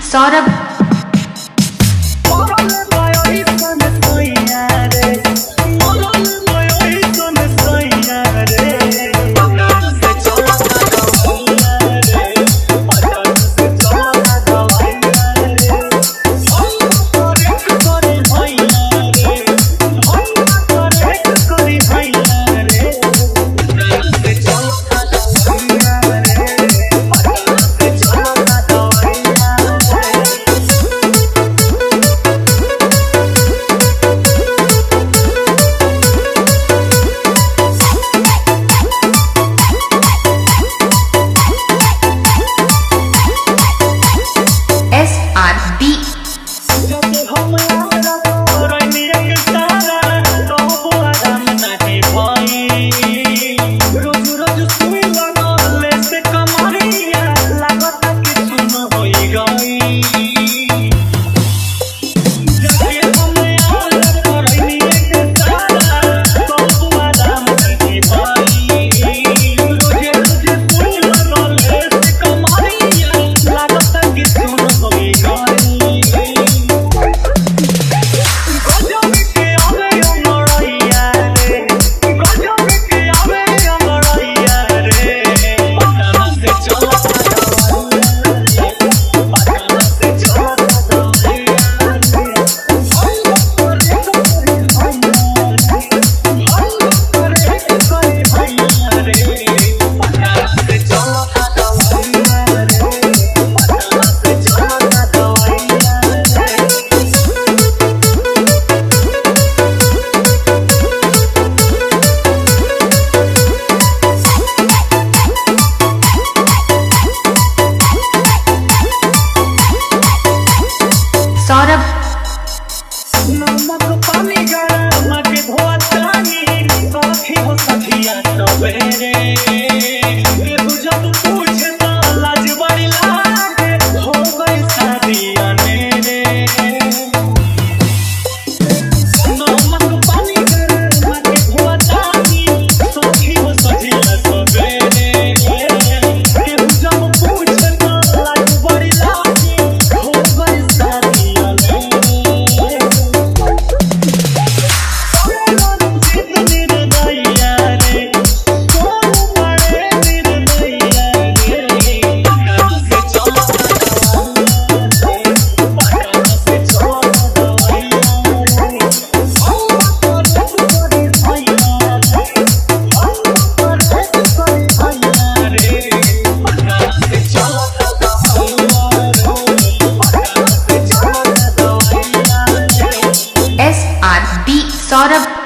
Saurabh. S R B. Saurabh. नमक पानी गरम के धोतानी सखी हो सखिया सवेरे केहू जब पूछे त लाज बड़ी लागे हो गई शादी अनेरे। नमक पानी गरम के धोतानी सखी हो सखिया सवेरे केहू जब पूछे त लाज बड़ी लागे हो गई शादी अनेरे। S R B Saurabh.